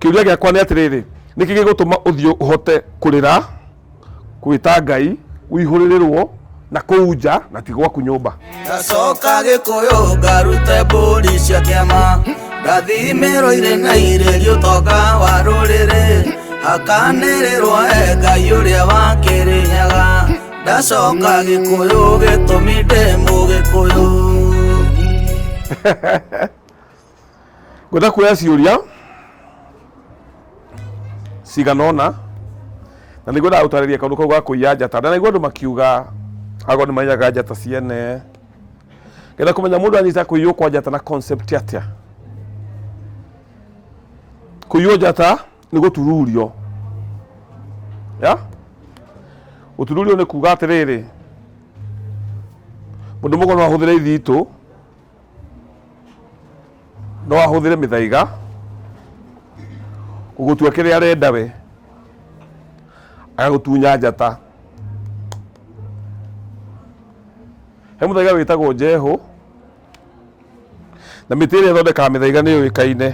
Kĩũria gĩakwa nĩ atĩrĩrĩ, nĩkĩ gĩgũtũma ũthiũ ũhote kũrĩra, gwĩta Ngai, ũihũrĩrĩrwo na kũu nja na ti gwaku nyũmba? Ngacoka Gĩkũyũ ngarute mbũri cia kĩama, ngathimĩrwo irĩ na irĩri ũtonga wa rũrĩrĩ, hakanĩrĩrwo e Ngai ũrĩa wa Kĩrĩnyaga. Ndacoka Gĩkũyũ gĩtũmi ndĩ Mũgĩkũyũ. Ngwenda kuoya ciũria cigana ũna na nĩ ngwendaga gũtarĩria kaũndũ kau ga kũiya njata. Ndanaigua andũ makiuga ago nĩ maiyaga njata ciene. Ngenda kũmenya mũndũ anyita kũiywo kwa njata na concept atĩa? Kũiywo njata nĩ gũtururio. Ya? Gũtururio nĩ kuga atĩrĩrĩ, mũndũ mũgo no ahũthĩre ithitũ no ahũthĩre mĩthaiga gũgũtua kĩrĩa arenda we, agagũtunya njata. He mũthaiga wĩtagwo njehũ, na mĩtĩ ĩrĩa ĩthondekaga mĩthaiga nĩ yũĩkaine.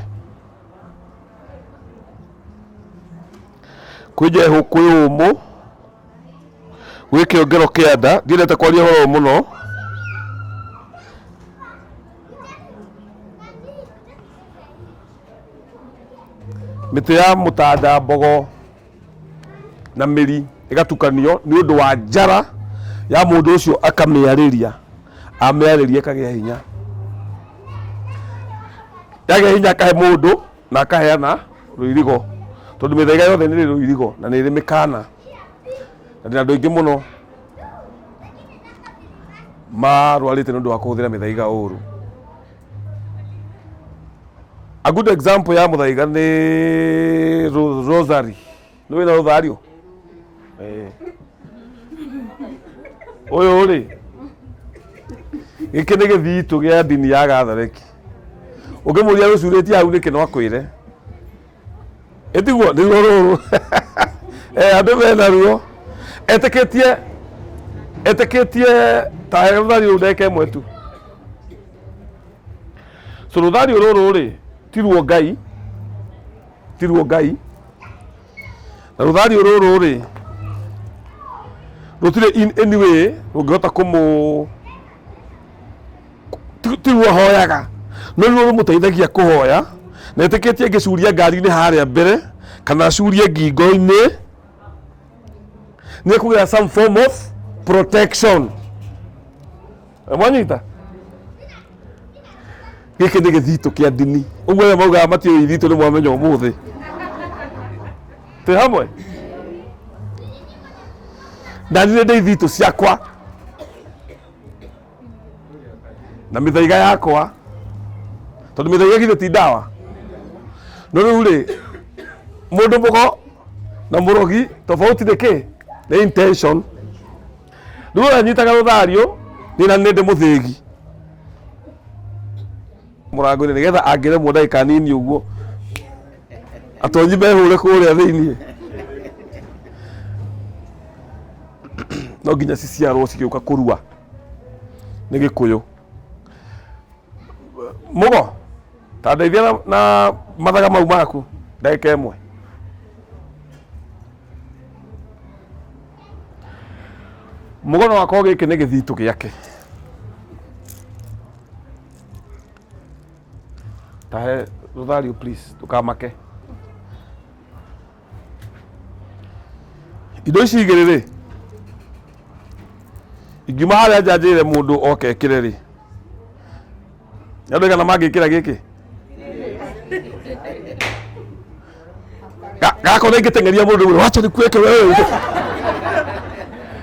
Kwĩ njehũ, kwĩ ũmũ, gwĩ kĩongero kĩa nda, ndiendete kwaria ũhoro ũyũ mũno. Mĩtĩ ya mũtanda mbogo na mĩri ĩgatukanio nĩ ũndũ wa njara ya mũndũ ũcio akamĩarĩria, amĩarĩria ĩkagĩa hinya. Yagĩa hinya akahe mũndũ na akaheana rũirigo, tondũ mĩthaiga yothe nĩ ĩrĩ rũirigo na nĩ ĩrĩ mĩkana. Na ndĩna andũ aingĩ mũno marwarĩte nĩ ũndũ wa kũhũthĩra mĩthaiga ũru. A good example ya mũthaiga nĩ rosary. Nĩ wĩna rũthario? Eh. Ũyũ rĩ, gĩkĩ nĩ gĩthitũ gĩa ndini ya Gatholeki. Ũngĩmũria rũcurĩtie hau nĩkĩ no akwĩre. Ĩtiguo nĩruo rũrũ. Eh, andũ mena ruo. Etĩkĩtie etĩkĩtie ta he rũthario rũu ndagĩka ĩmwe tu. So rũthario rũrũ rĩ, ti ruo Ngai, ti ruo Ngai. Na rũthario rũrũ rĩ, rũtirĩ in any way rũngĩhota kũmũ ti ruo ahoyaga, no ruo rũmũteithagia kũhoya. Na ĩtĩkĩtie angĩcuria ngari-inĩ harĩa mbere kana acurie ngingo-inĩ nĩ ekũgĩa some form of protection. Mwanyita? Gĩkĩ nĩ gĩthitũ kĩa ndini. Ũguo arĩa maugaga matiũĩ ithitũ nĩ mwamenya ũmũthĩ. Twĩ hamwe? Na niĩ ndĩ ithitũ ciakwa na mĩthaiga yakwa, tondũ mĩthaiga githĩ ti ndawa. No rĩu rĩ, mũndũ mũgo na mũrogi tofauti nĩ kĩ? Nĩ intention. Rĩu ũrĩa anyitaga rũthario nĩ na nĩ ndĩ mũthĩgi mũrango-inĩ nĩgetha angĩremwo ndagĩka nini ũguo atonyi mehũre kũrĩa thĩiniĩ. No nginya ciciarwo cigĩũka kũrua nĩ Gĩkũyũ. Mũgo, ta ndeithia na mathaga mau maku ndagĩka ĩmwe. Mũgo no akorwo gĩkĩ nĩ gĩthitũ gĩake. Tahe rũthario please, ndũkamake. Indo ici igĩrĩ rĩ, ingiuma harĩa nja njĩre mũndũ oke ekĩre rĩ, nĩ andũ aigana mangĩkĩra gĩkĩ? Gakona ingĩteng'eria mũndũ ũmwe, wacha nikuweke wewe.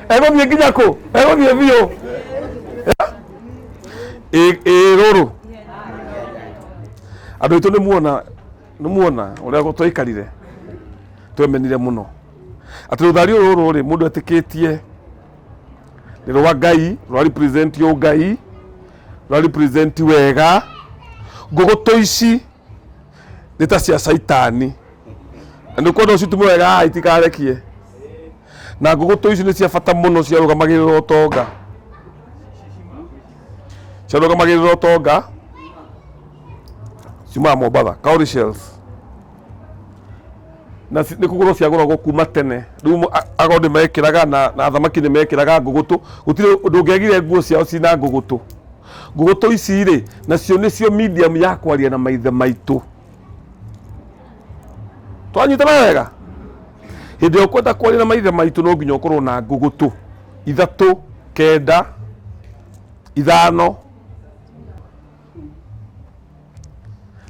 Egũthiĩ nginya kũ? Egũthiĩ biũ. Ĩ rũrũ. Andũ aitũ nĩ muona, nĩ muona ũrĩa twaikarire, twemenire mũno. Atĩ rũthario rũrũ rĩ, mũndũ etĩkĩtie nĩ rwa Ngai, rwa represent ũngai, rwa represent wega. Ngũgũtũ ici nĩ ta cia caitani, na nĩ ũkwenda ũcitume wega haha itikarekie. Na ngũgũtũ ici nĩ cia bata mũno, ciarũgamagĩrĩra ũtonga, ciarũgamagĩrĩra ũtonga. Ciumaga Mombatha, cowrie shells. Na nĩ kũgũrwo ciagũragwo kuma tene. Rĩu ago nĩ mekĩraga na athamaki nĩ mekĩraga ngũgũtũ. Gũtirĩ ũndũ ũngĩagire nguo ciao cina ngũgũtũ. Ngũgũtũ ici rĩ, nacio nĩcio medium ya kwaria na maithe maitũ. Twanyitana wega? Hĩndĩ ĩrĩa ũkwenda kwaria na maithe maitũ no nginya ũkorwo na ngũgũtũ 3, 9, 5.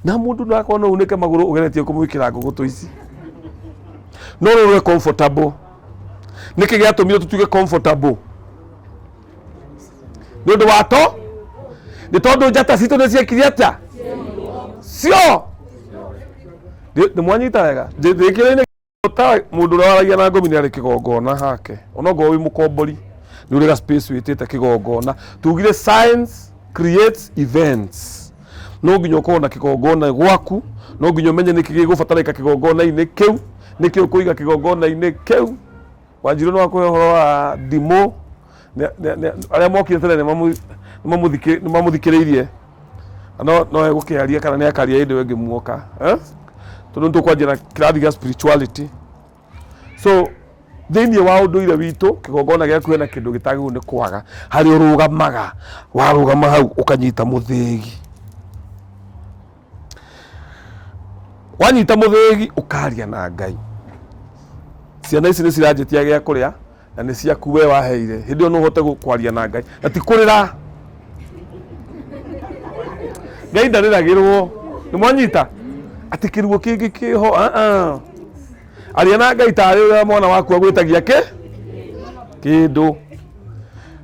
Na mũndũ no akorwo no unĩke magũrũ ũgeretie kũmwĩkĩra ngũgũtũ ici. No rũrũ comfortable. Nĩkĩ gĩatũmire tũtuĩke comfortable? Nĩ ũndũ wa to? Nĩ tondũ njata citũ nĩ ciekire atĩa? Cio. Nĩ mwanyita wega? Ndĩkĩrĩine ta mũndũ ũrĩa waragia na ngomi nĩ arĩ kĩgongona hake. Onokorwo wĩ mũkombori nĩ ũrĩ ga space wĩtĩte kĩgongona. Tugire science creates events. No nginya ũkorwo na kĩgongona gwaku, no nginya ũmenye nĩkĩ gĩgũbatarĩka kĩgongona-inĩ kĩu, nĩkĩ ũkũiga kĩgongona-inĩ kĩu. Wanjirũ no akũhe ũhoro wa ndimũ, arĩa mokire tene nĩ mamũthikĩrĩirie. No egũkĩaria kana nĩ akaria hĩndĩ ĩyo ĩngĩ muoka. Tondũ nĩ tũkwanjia na kĩrathi gĩa spirituality. So thĩinĩ wa ũndũire witũ kĩgongona gĩaku hena kĩndũ gĩtagĩrĩirwo nĩ kwaga, harĩa ũrũgamaga, warũgama hau ũkanyita mũthĩgi. Wanyita mũthĩgi ũkaria na Ngai. Ciana ici nĩ ciranjĩtia gĩa kũrĩa na nĩ ciaku we waheire. Hĩndĩ ĩyo no ũhote kwaria na Ngai na ti kũrĩra. Ngai ndarĩragĩrwo. Nĩ mwanyita? Atĩ kĩruo kĩngĩ kĩho. Aria na Ngai tarĩ ũrĩa mwana waku agwĩtagia kĩ? Kĩndũ.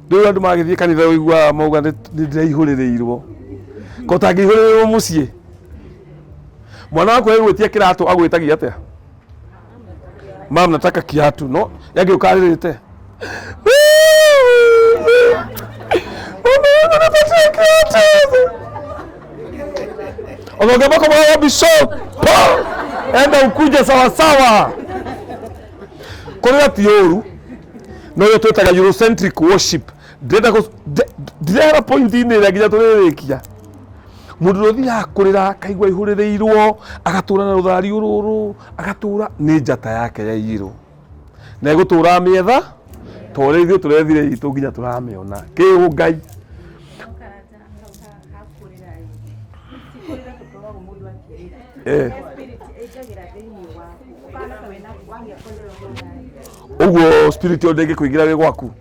Rĩu andũ magĩthiĩ kanitha ũiguaga mauga nĩ ndĩraihũrĩrĩirwo. Ko ũtangĩihũrĩrĩrwo mũciĩ? Mwana waku agĩgwĩtia kĩratũ agwĩtagia atĩa? Mam, nataka kiatu. No, yagĩũka arĩrĩte. Mama wangu nipatie kiatu. Unaongea kwa mwana wa bishop. Enda ukuje sawa sawa. Kũrĩra ti ũru. No yo twĩtaga Eurocentric worship. Ndĩrenda ndĩrehera point-inĩ ĩrĩa nginya tũrĩrĩkia. Mũndũ ũrĩa ũthiaga kũrĩra akaigua aihũrĩrĩirwo, agatũra na rũthariũ rũrũ, agatũra nĩ njata yake yaiyirwo. Na ĩgũtũra amĩetha, ta ũrĩa ithuĩ tũrethire itũ nginya tũramĩona. Kĩũngai. Ũguo spirit ĩyo ndĩngĩkũingĩra wĩ gwaku.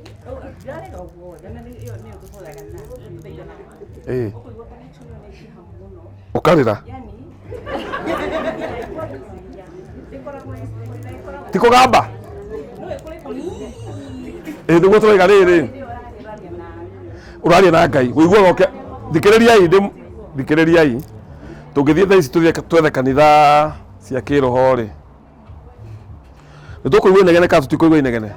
Ũkarĩra. Ti kũgamba? Nĩguo tũraiga rĩrĩ. Ũraria na Ngai. Ũiguaga ũkĩ thikĩrĩriai ndĩ thikĩrĩriai. Tũngĩthiĩ thaa ici tũthiĩ twethe kanitha cia kĩroho rĩ, nĩ tũkũigua inegene kana tũtikũigua inegene?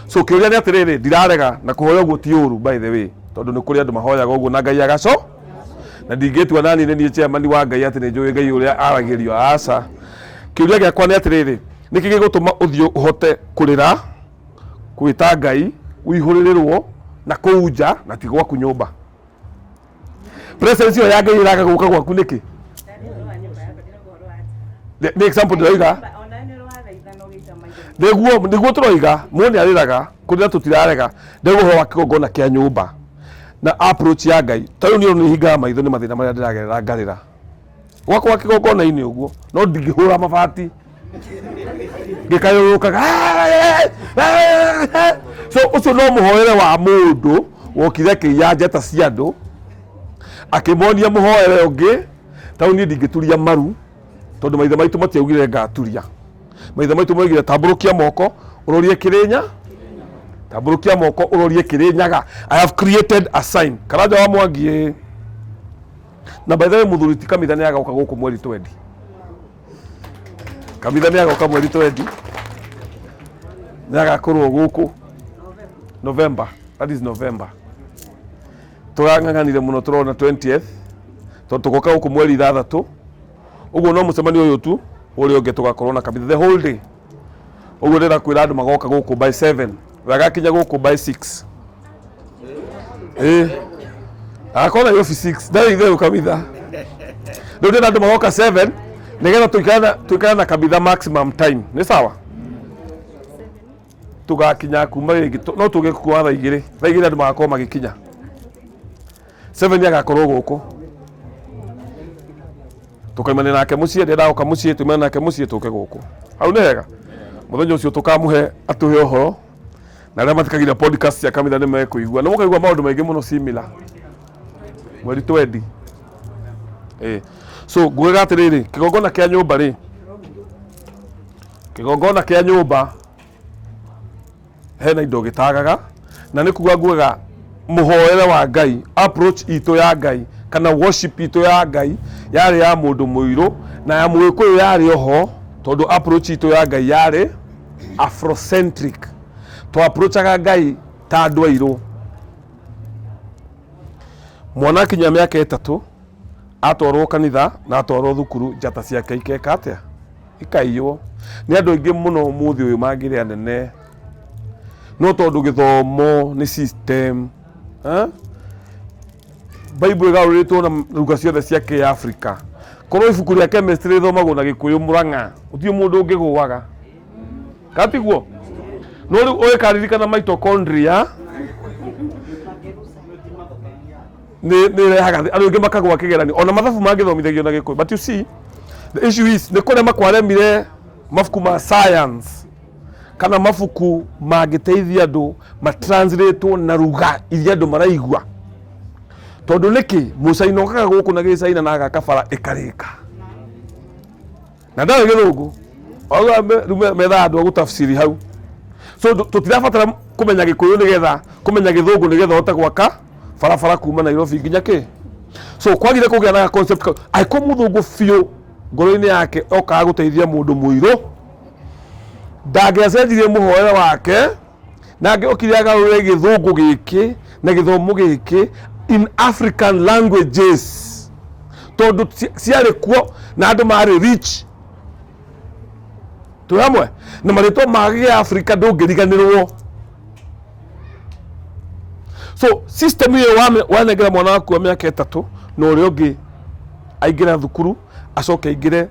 So kĩũria nĩ atĩrĩrĩ, ndirarega na kũhoya ũguo ti ũru by the way, tondũ nĩ kũrĩ andũ mahoyaga ũguo na Ngai agaco na ndingĩtua nani nĩ niĩ chairman wa Ngai atĩ nĩ njũĩ Ngai ũrĩa aragĩrio, aca. Kĩũria gĩakwa nĩ atĩrĩrĩ, nĩkĩ gĩgũtũma ũthiĩ ũhote kũrĩra, gwĩta Ngai, ũihũrĩrĩrwo na kũu nja na ti gwaku nyũmba? Presence ĩyo ya Ngai ĩraga gũka gwaku nĩkĩ? Nĩ example ndĩroiga. Nĩguo tũroiga, mũndũ nĩ arĩraga, kũrĩra tũtirarega, ndĩrauga ũhoro wa kĩgongona kĩa nyũmba na approach ya Ngai. Ta rĩu niĩ nĩ hingaga maitho nĩ mathĩna marĩa ndĩragerera ngarĩra. Gwakwa kĩgongona-inĩ ũguo, no ndingĩhũra mabati ngĩkayũrũrũkaga. So ũcio no mũhoere wa mũndũ wokire akĩiya njata cia andũ akĩmonia mũhoere ũngĩ. Ta rĩu niĩ ndingĩturia maru tondũ maithe maitũ matiaugire ngaturia. Maithe maitũ moigire tambũrũkia moko ũrorie Kĩrĩnya, tambũrũkia moko ũrorie Kĩrĩnyaga. I have created a sign. Karanja wa Mwangi ĩ. Na by the way mũthuri ti kamitha nĩ agoka gũkũ mweri 20. Kamitha nĩ agoka mweri 20. Nĩ agakorwo gũkũ November. That is November. Tũrang'ang'anire mũno tũrona 20th tondũ tũgoka gũkũ mweri 6. Ũguo no mũcemanio ũyũ tu ũrĩa ũngĩ tũgakorwo na kamitha the whole day. Ũguo ndĩrenda kwĩra andũ magoka gũkũ by 7. We agakinya gũkũ by 6. Agakorwo Nairobi 6. Ndarĩ itherũ kamitha. Rĩu ndĩrenda andũ magoka 7 nĩgetha tũikare na kabitha maximum time. Nĩ sawa? Tũgakinya kuma rĩngĩ no tũge kuwa thaa 2. Thaa 2 andũ magakorwo magĩkinya. 7 agakorwo gũkũ. Tũkaimane nake mũciĩ, ndĩrenda goka mũciĩ, tuimane nake mũciĩ tũke gũkũ. Hau nĩ hega. Mũthenya ũcio tũkamũhe atũhe ũhoro na arĩa mathikagĩrĩria podcast cia kanitha nĩ mekũigua. Nĩ mũkaigua maũndũ maingĩ mũno similar. Mweri 20. So ngugaga atĩrĩrĩ, kĩgongona kĩa nyũmba rĩ, kĩgongona kĩa nyũmba hena indo gĩtagaga, na nĩ kuga ngugaga mũhoere wa Ngai, approach itũ ya Ngai kana worship itũ ya Ngai yarĩ ya mũndũ mũirũ na ya mũgĩkũyũ yarĩ oho, tondũ approach itũ ya Ngai yarĩ afrocentric. Twa approachaga Ngai ta andũ airũ. Mwana akinya mĩaka 3 atwarwo kanitha na atwarwo thukuru, njata ciake ikeka atĩa? Ikaiywo. Nĩ andũ aingĩ mũno ũmũthĩ ũyũ mangĩrĩ anene, no tondũ gĩthomo nĩ system, Bible ĩgarũrĩtwo na ruga ciothe cia kĩafrika. Korwo ibuku rĩa chemistry rĩthomagwo na Gĩkũyũ Mũrang'a, gũtirĩ mũndũ ũngĩgũaga. Katiguo? No rĩu ũgĩkaririkana mitochondria nĩ ĩrehaga andũ aingĩ makagũa kĩgeranio, ona mathabu mangĩthomithagio na Gĩkũyũ. But you see, the issue is nĩ kũrema kwaremire mabuku ma science kana mabuku mangĩteithia andũ matranslatewo na ruga iria andũ maraigua. Tondũ nĩkĩ mũcaina okaga gũkũ na gĩcaina na agaka bara ĩkarĩka na ndarĩ gĩthũngũ, rĩu methaga andũ a gũtafsiri hau. So tũtirabatara kũmenya Gĩkũyũ nĩgetha kũmenya gĩthũngũ nĩgetha ũhote gwaka barabara kuma Nairobi nginya kĩ. So kwagire kũgĩa na concept kau, angĩkorwo mũthũngũ biũ ngoro-inĩ yake okaga gũteithia mũndũ mũirũ, ndangĩacenjirie mũhoere wake na angĩokire agarũre gĩthũngũ gĩkĩ na gĩthomo gĩkĩ in African languages, tondũ ciarĩ kuo na andũ marĩ rich. Twĩ hamwe na marĩtwa ma gĩafrika ndũngĩriganĩrwo. So system ĩyo wanengera mwana waku wa mĩaka 3 na ũrĩa ũngĩ aingĩra thukuru acoke aingĩre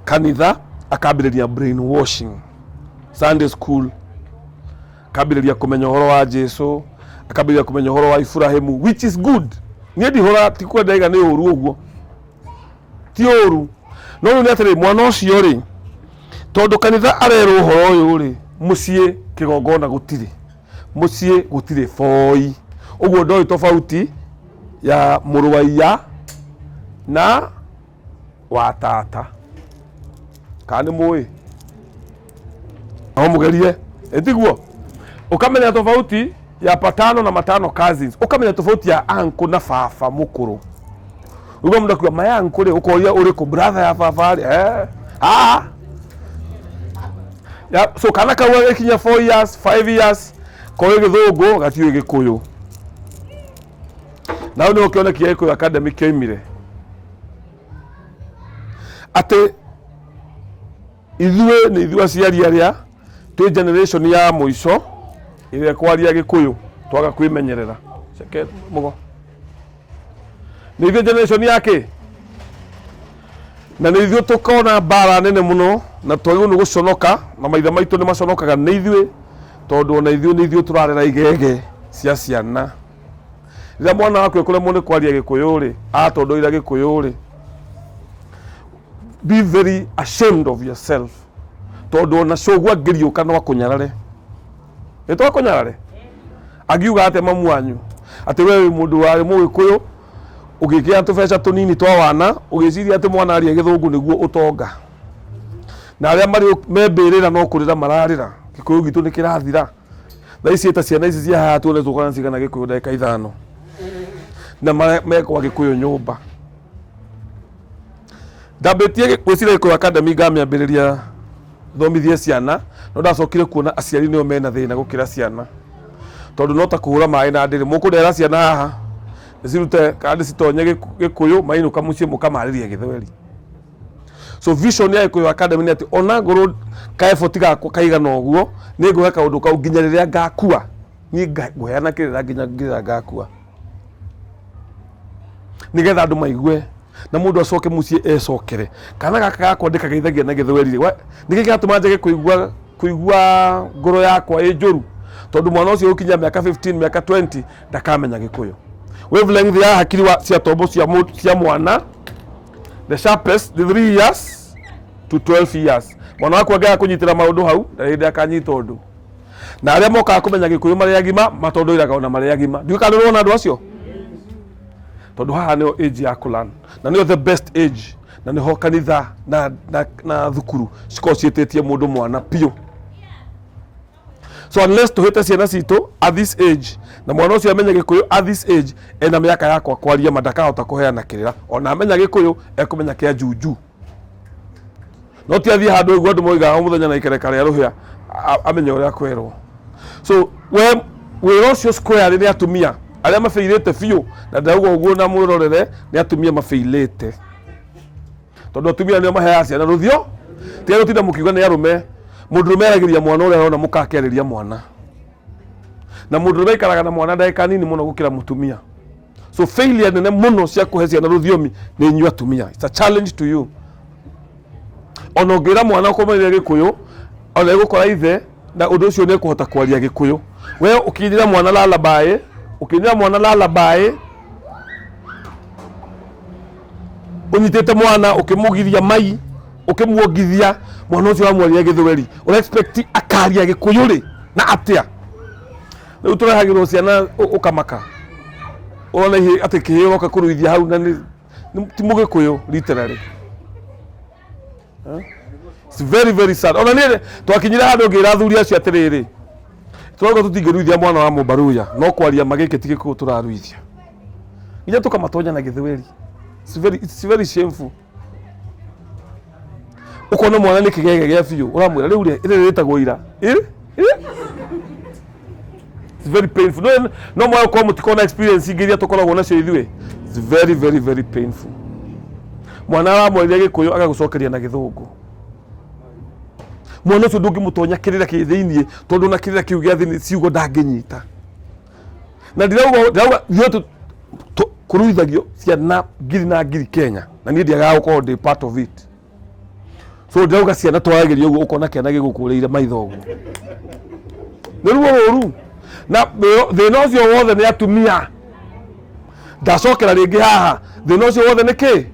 kanitha akambĩrĩria brainwashing, Sunday school, akambĩrĩria kũmenya ũhoro wa Jesu, akambĩrĩria kũmenya ũhoro wa Ibrahimu, which is good. Niĩ ndihũra, ti kwenda iga nĩ ũru ũguo, ti ũru, no rĩu nĩ atĩrĩ, mwana ũcio rĩ, tondũ kanitha arerwo ũhoro ũyũ rĩ, mũciĩ kĩgongona gũtirĩ, mũciĩ gũtirĩ boi, ũguo ndoĩ tofauti ya mũrũ wa iya na wa tata. Kana nĩ mũĩ? No mũgerie, ĩtiguo? Ũkamenya tofauti ya patano na matano cousins, ũkamenya tofauti ya uncle na baba mũkũrũ. Uga mũndũ akiuga my uncle rĩ, ũkoria ũrĩkũ, brother ya baba rĩ, ah. Ya, so kana kau gagĩkinya 4 years, 5 years, koĩ gĩthũngũ gatiũĩ gĩkũyũ. Na hau nĩho kĩoneki gĩa Gĩkũyũ Academy kĩoimire, atĩ ithuĩ nĩ ithuĩ aciari arĩa twĩ generation ya mũico ĩrĩa ĩkwaria Gĩkũyũ twaga kwĩmenyerera. Ceke mũgo. Nĩ ithuĩ generation ya kĩ? Na nĩ ithuĩ tũkona mbara nene mũno na twagĩrĩirwo nĩ gũconoka, na maithe maitũ nĩ maconokaga nĩ ithuĩ, tondũ ona ithuĩ nĩ ithuĩ tũrarera igege cia ciana. Rĩrĩa mwana waku ekũremwo nĩ kwaria Gĩkũyũ rĩ, atondoira Gĩkũyũ rĩ, be very ashamed of yourself, tondũ ona cũguo angĩriũka no akũnyarare. Nĩ to akũnyarare? Angiuga atĩa mamu wanyu? Atĩ we wĩ mũndũ warĩ mũgĩkũyũ, ũgĩkĩa tũbeca tũnini twa wana, ũgĩciria atĩ mwana aria gĩthũngũ nĩguo ũtonga. Na arĩa marĩ me mbĩrĩra no kũrĩra mararĩra. Gĩkũyũ gitũ nĩ kĩrathira. Thaa ici ta ciana ici cia haha tuone tũkona cigana Gĩkũyũ ndagĩka 5. Na mekwa Gĩkũyũ nyũmba. Ndambĩtie gwĩciria Gĩkũyũ Academy ngamĩambĩrĩria thomithie ciana, no ndacokire kuona aciari nĩo mena thĩna gũkĩra ciana. Tondũ no ta kũhũra maĩ na ndĩrĩ. Mũkũndehera ciana haha, ndĩcirute kana ndĩcitonye Gĩkũyũ, mainũka mũciĩ mũkamarĩria Gĩthweri. So vision ya Gĩkũyũ Academy nĩ atĩ ona ngorwo ka effort gakwa kaigana ũguo, nĩ ngũhe kaũndũ kau nginya rĩrĩa ngakua. Niĩ ngũheana kĩrĩra nginya rĩrĩa ngakua. Nĩgetha andũ maigue. Na mũndũ acoke mũciĩ ecokere kana gaka gakwa ndĩkageithagia na gĩthweri rĩ, nĩkĩ kĩratũma njage kũigua kũigua ngoro yakwa ĩ njũru? Tondũ mwana ũcio ũkinya mĩaka 15, mĩaka 20, ndakamenya gĩkũyũ. Wavelength ya hakiri wa, cia tombo cia, cia mwana, the sharpest, the 3 years to 12 years. Mwana waku angĩaga kũnyitĩra maũndũ hau, ndarĩ hĩndĩ akanyita ũndũ. Na arĩa mokaga kũmenya gĩkũyũ marĩ agima matondoiraga ona marĩ agima. Ndiũĩ kana nĩũrona andũ acio, tondũ haha nĩyo age ya kũlan na nĩyo the best age, na nĩho kanitha na thukuru cikoragwo ciĩtĩtie mũndũ mwana piũ. So unless tũhĩte ciana citũ at this age, na mwana ũcio amenye gĩkũyũ at this age, ena mĩaka yakwa kwaria ma, ndakahota kũheana kĩrĩra. Ona amenya gĩkũyũ, ekũmenya kĩa juju, no ti athiĩ handũ ũguo andũ moigaga o mũthenya na ikereka rĩa rũhĩa amenye ũrĩa kwerwo. So we wĩra ũcio square nĩ atumia arĩa mabĩirĩte biũ, na ndauga ũguo na mwĩrorere, nĩ atumia mabĩirĩte, tondũ atumia nĩo maheaga ciana rũthio. Tiga gũtinda mũkiuga nĩ arũme. Mũndũrũme aragĩria mwana ũrĩa arona mũkakĩarĩria mwana, na mũndũrũme aikaraga na mwana ndagĩka nini mũno gũkĩra mũtumia. So failure nene mũno cia kũhe ciana rũthiomi nĩ inyuĩ atumia. It's a challenge to you. Ona ũngĩra mwana ũkũmũrĩria gĩkũyũ, ona ĩgũkora ithe na ũndũ ũcio nĩ ekũhota kwaria gĩkũyũ. We ũkĩinĩra mwana lullaby, ũkĩinĩra mwana lullaby, ũnyitĩte mwana ũkĩmũgiria mai, ũkĩmuongithia, mwana ũcio wamwaria gĩthweri, ũra expect akaria gĩkũyũ rĩ na atĩa? Rĩu tũrehagĩrwo ciana ũkamaka, ũrona ihĩ atĩ kĩhĩ ũroka kũruithia hau na ti mũgĩkũyũ literally. It's very very sad. Ona niĩ twakinyire handũ ngĩra athuri acio atĩrĩrĩ, tũrauga tũtingĩruithia mwana wa mũmbaruya, no kwaria magĩkĩ ti gĩkũyũ tũraruithia, nginya tũkamatonya na gĩthweri. It's very shameful. Ũkona mwana nĩ kĩgege gĩa biũ, ũramwĩra rĩu rĩ rĩrĩ rĩtagwo ira. Ĩ? It's very painful. No mwae gũkorwo mũtikona experience ingĩ iria tũkoragwo nacio ithuĩ. It's very very very painful. Mwana aramwarĩria gĩkũyũ, agagũcokeria na gĩthũngũ. Mwana ũcio ndũngĩmũtonya kĩrĩra kĩ thĩiniĩ, tondũ na kĩrĩra kĩu gĩa thĩiniĩ ciugo ndangĩnyita. Na ndirauga ithuĩ kũruithagio ciana ngiri na ngiri Kenya, na niĩ ndiagaga gũkorwo ndĩ part of it. So ndirauga ciana twaragĩria ũguo, ũkona kĩana gĩgũkũrĩire maitho ũguo, nĩ ruo rũru. Na thĩna ũcio wothe nĩ atumia. Ndacokera rĩngĩ haha, thĩna ũcio wothe nĩ kĩ?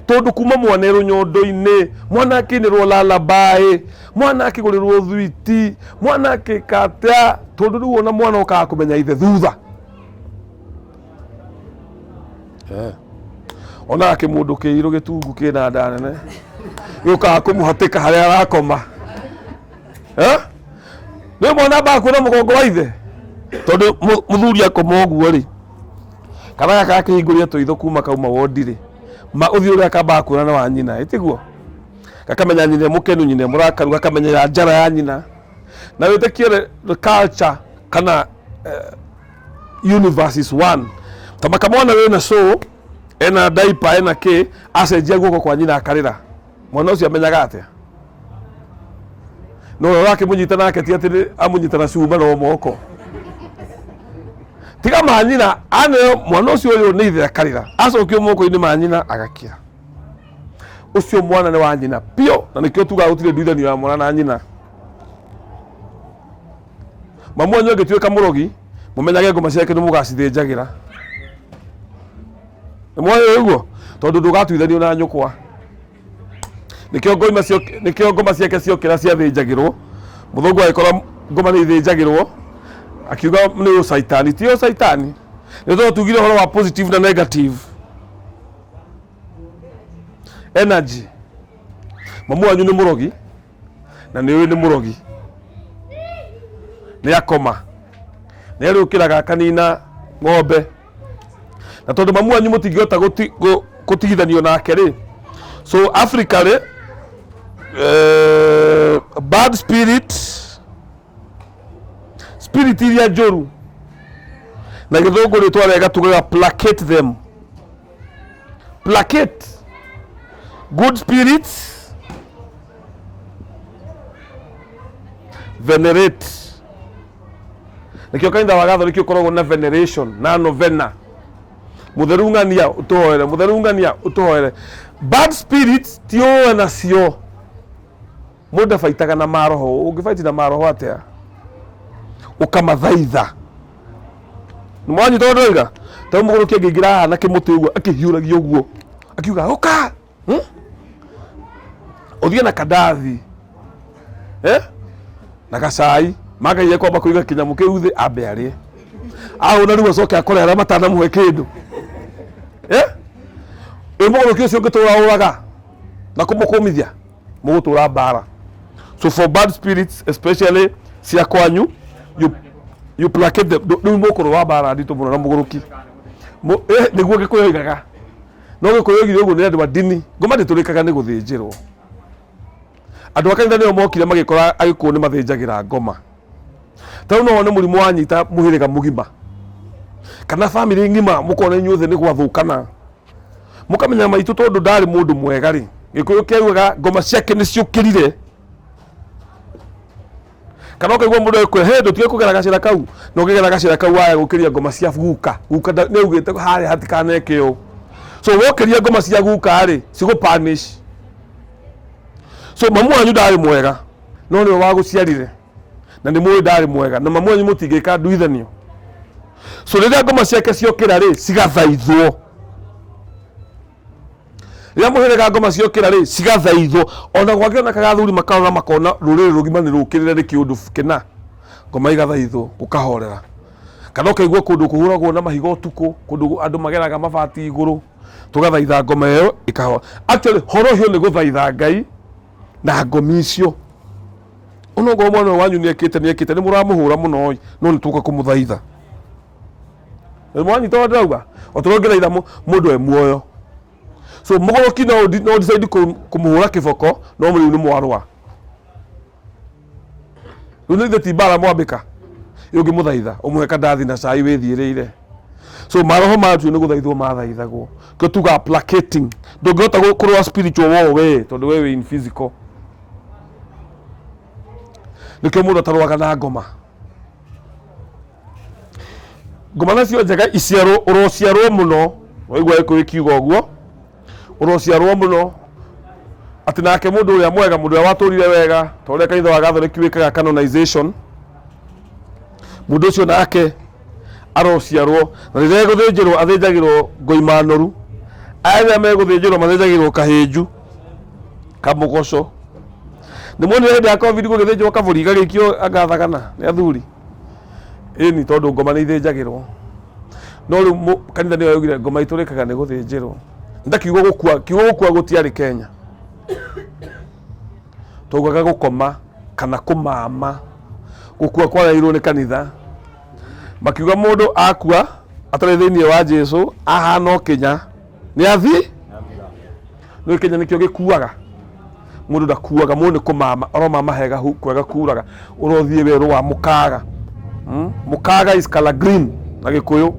Tondũ kuma mwana ĩ rũnyondo-inĩ, mwana akĩinĩrwo lullaby, mwana akĩgũrĩrwo thwiti, mwana akĩka atĩa, tondũ rĩu ona mwana okaga kũmenya ithe thutha. Onaga kĩmũndũ kĩirũ gĩtungu kĩna nda nene gĩũkaga kũmũhatĩka harĩa arakoma. Eh? Nĩ mwana ambaga kuona mũgongo wa ithe, tondũ mũthuri akoma ũguo rĩ, kana gaka gakĩhingũria tũitho kuma kauma wondi rĩ, ma ũthiũ ũrĩa kambaga kuona na wa nyina, ĩtiguo gakamenya nyina e mũkenu, nyina e mũrakaru, gakamenyera njara ya nyina. Na wĩtĩkie the culture kana universe is one. Ta kamwana wĩna show, ena diaper, ena kĩ, acenjia guoko kwa nyina akarĩra. Mwana ũcio amenyaga atĩa? No ũrĩa ũrakĩmũnyita nake ti atĩ amũnyita na cuma no moko tiga ma nyina aneo. Mwana ũcio ũyũ nĩ ithe akarĩra, acokio moko-inĩ ma nyina agakira. Ũcio mwana nĩ wa nyina piũ, na nĩkĩo tugaga gũtirĩ nduithanio ya mwana na nyina. Mamu wanyu angĩtuĩka mũrogi, mũmenyage ngoma ciake nĩ mũgacithĩnjagĩra. Nĩ mwoĩ ũguo, tondũ ndũgatuithanio na nyũkwa. Nĩkĩo ngoma ciake ciokĩra ciathĩnjagĩrwo. Mũthũngũ agĩkora ngoma nĩ ithĩnjagĩrwo, akiuga nĩ ũcaitani. Ti ũcaitani, nĩ tondũ tugire ũhoro wa positive na negative energy. Mamu wanyu nĩ mũrogi, na nĩ ũĩ nĩ mũrogi, nĩ akoma, nĩ arĩũkĩraga akanina ng'ombe. Na tondũ mamu wanyu mũtingĩhota gũtigithanio nake rĩ, so Africa rĩ, bad spirit, spirit iria njũru, na gĩthũngũ rĩtwa rĩega tugaga placate them, placate good spirits, venerate. Nĩkĩo kanitha wa Gathoriki ũkoragwo na veneration na novena. Mutheru ng'ania utuhoere, mutheru ng'ania utuhoere. Bad spirits ti ũe nacio. Mũndũ ndabaitaga na maroho, ũngĩbaiti na maroho atĩa? Ũkamathaitha. Nĩ mwanyita ũrĩa ndĩroiga? Ta rĩu mũgũrũki angĩingĩra haha na kĩmũtĩ ũguo akĩhiũragia ũguo akiuga ũka, Ũthiĩ na kandathi, eh? Na gacai magaire kwamba kũiga kĩnyamũ kĩu thĩ ambe arĩe ahũna rĩu acoke akore arĩa matanamũhe kĩndũ, eh? Ĩ mũgũrũki ũcio ũngĩtũra ũraga na kũmũkũmithia mũgũtũra mbara. So for bad spirits especially cia kwanyu, you placate them. Rĩu mũkũrũa mbara nditũ mũno na mũgũrũki. Nĩguo Gĩkũyũ oigaga. No Gĩkũyũ oigire ũguo nĩ andũ a ndini. Ngoma ndĩtũrĩkaga nĩ gũthĩnjĩrwo. Andũ a kanitha nĩo mokire magĩkora Agĩkũyũ nĩ mathĩnjagĩra ngoma. Ta rĩu no wone mũrimũ wanyita mũhĩrĩga mũgima kana bamĩrĩ ng'ima, mũkona inyuothe nĩ gwathũkana, mũkamenya maitũ tondũ ndarĩ mũndũ mwega rĩ, Gĩkũyũ kĩaugaga ngoma ciake nĩ ciũkĩrire. Kana ũkaigua mũndũ agĩkwĩra he ndũtige kũgera gacĩra kau, na ũkĩgera gacĩra kau waya gũkĩria ngoma cia guka. Guka nĩ augĩte harĩa hatikaneke ũũ. So wokĩria ngoma cia guka rĩ, cigũ punish. So mamu wanyu ndarĩ mwega, no nĩwe wagũciarire na nĩ mũĩ ndarĩ mwega, na mamu wanyu mũtingĩka nduithanio. So rĩrĩa ngoma ciake ciokĩra rĩ, cigathaithwo. Rĩrĩa mũhĩrĩga ngoma ciokĩra rĩ, cigathaithwo. Ona gwakĩonekaga athuri makarora makona rũrĩrĩ rũgima nĩ rũkĩrĩre nĩ kĩũndũ kĩna, ngoma igathaithwo gũkahorera. Kana ũkaigua kũndũ kũhũragwo na mahiga ũtukũ, kũndũ andũ mageraga mabati igũrũ, tũgathaitha ngoma ĩyo ĩkahora. Actually horohio nĩ gũthaitha Ngai na ngomi icio. Onokorwo mwana ũyũ wanyu nĩekĩte nĩekĩte, nĩ mũramũhũra mũno ĩ, no nĩ tũka kũmũthaitha. Nĩ mwanyita ũrĩa ndĩrauga? O ta ũrĩa ũngĩthaitha mũndũ e muoyo. So mũgũrũki no no decide kũmũhũra kĩboko, no rĩu nĩ mwarũa. Rĩu nĩ ithe ti mbara mwambĩka. Ĩ ũngĩmũthaitha, ũmũhe kandathi na cai wĩthiĩrĩire. So maroho macio nĩ gũthaithwo mathaithagwo. Kĩo tugaga placating. Ndũngĩhota kũrũa spiritual war we, tondũ we wĩ in physical. Nĩkĩo mũndũ atarũaga na ngoma. Ngoma nacio njega iciarwo, ũrociarwo mũno. Waigua Gĩkũyũ ĩkiuga ũguo, ũrociarwo mũno. Atĩ nake mũndũ ũrĩa mwega, mũndũ ũrĩa watũrire wega, ta ũrĩa kanitha wa Gathoreki wĩkaga canonization, mũndũ ũcio nake arociarwo, na rĩrĩa egũthĩnjĩrwo athĩnjagĩrwo ngoima noru. Aya rĩrĩa megũthĩnjĩrwo mathĩnjagĩrwo kahĩnju, kamũgoco. Nĩ muonire hĩndĩ ya Covid gũgĩthĩnjwo kabũri gagĩikio anga thagana nĩ athuri? Ĩni, tondũ ngoma nĩ ithĩnjagĩrwo. No rĩu kanitha nĩyo yaugire ngoma itũrĩkaga nĩ gũthĩnjĩrwo. Nda kiugo gũkua, kiugo gũkua gũtiarĩ Kenya. Twaugaga gũkoma kana kũmama. Gũkua kwareirwo nĩ kanitha. Makiuga mũndũ akua atarĩ thĩinĩ wa Jesu ahana o kĩnya. Nĩ athi? Nĩ kĩnya nĩkĩo gĩkuaga. Mũndũ ndakuaga, mũndũ nĩ kũmama, aromama hega kwega kuraga, ũrothiĩ werũ wa mũkaga. Mũkaga is color green na Gĩkũyũ.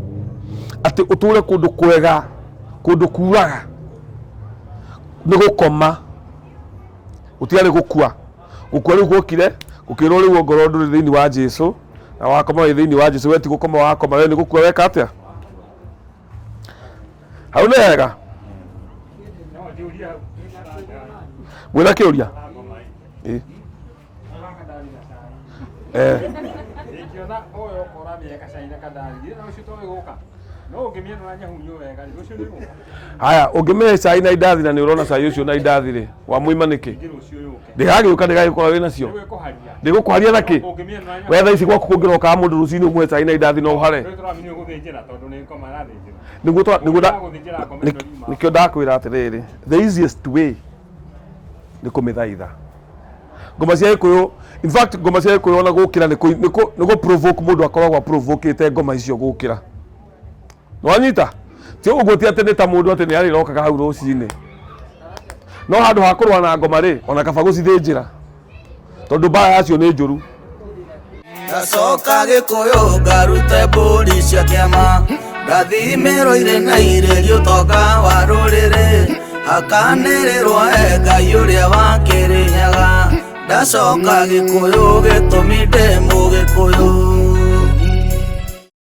Atĩ ũtũre kũndũ kwega, kũndũ kuraga. Nĩ gũkoma. Gũtiarĩ gũkua. Gũkua rĩu gwokire, gũkĩrwo rĩu ongorwo ndũrĩ thĩinĩ wa Jesu, na wakoma wĩ thĩinĩ wa Jesu, we ti gũkoma wakoma, we nĩ gũkua weka atĩa? Hau nĩ hega. Mwĩna kĩũria? Ĩ. Eh. Ingĩona ũyũ ũkora mĩeka cai na kandathi, githĩ rũciũ to gũka? No ũngĩmĩona na nyahunyo wega rĩ, rũciũ nĩ gũka. Haya, ũngĩmĩhe cai na indathi na nĩ ũrona cai ũcio na indathi rĩ, wamũima nĩkĩ? Ingĩ rũciũ yũke. Ndĩgagĩũka ndĩgagĩkora wĩ nacio. Rĩu ĩkũharia. Ndĩgũkũharia na kĩ? Ũngĩmĩona na We thaa ici gwaku kũngĩrokaga mũndũ rũcinĩ ũmũhe cai na indathi no ũhare. Rĩu tũramenya gũthĩnjĩra tondũ nĩ ngoma ĩrathĩnjĩra. Nĩguo twa nĩguo nda Gũthĩnjĩra ngoma ĩno yuma. Nĩkĩo ndakwĩra atĩrĩrĩ, the easiest way nĩ kũmĩthaitha. Ngoma cia Gĩkũyũ, in fact ngoma cia Gĩkũyũ ona gũkĩra nĩ nĩ kũ provoke mũndũ akoragwo provokĩte ngoma icio gũkĩra. Nĩwanyita? Ti ũguo ti atĩ nĩ ta mũndũ atĩ nĩ arĩrokaga hau rũcinĩ. No handũ ha kũrũa na ngoma rĩ, ona kaba gũcithĩnjĩra. Tondũ mbara yacio nĩ njũru. Ndacoka Gĩkũyũ ngarute mbũri cia kĩama, ngathimĩrwo irĩ na irĩrio ũtonga wa rũrĩrĩ, hakanĩrĩrwo e Ngai ũrĩa wa Kĩrĩnyaga. Ndacoka Gĩkũyũ gĩtũmi ndĩ Mũgĩkũyũ.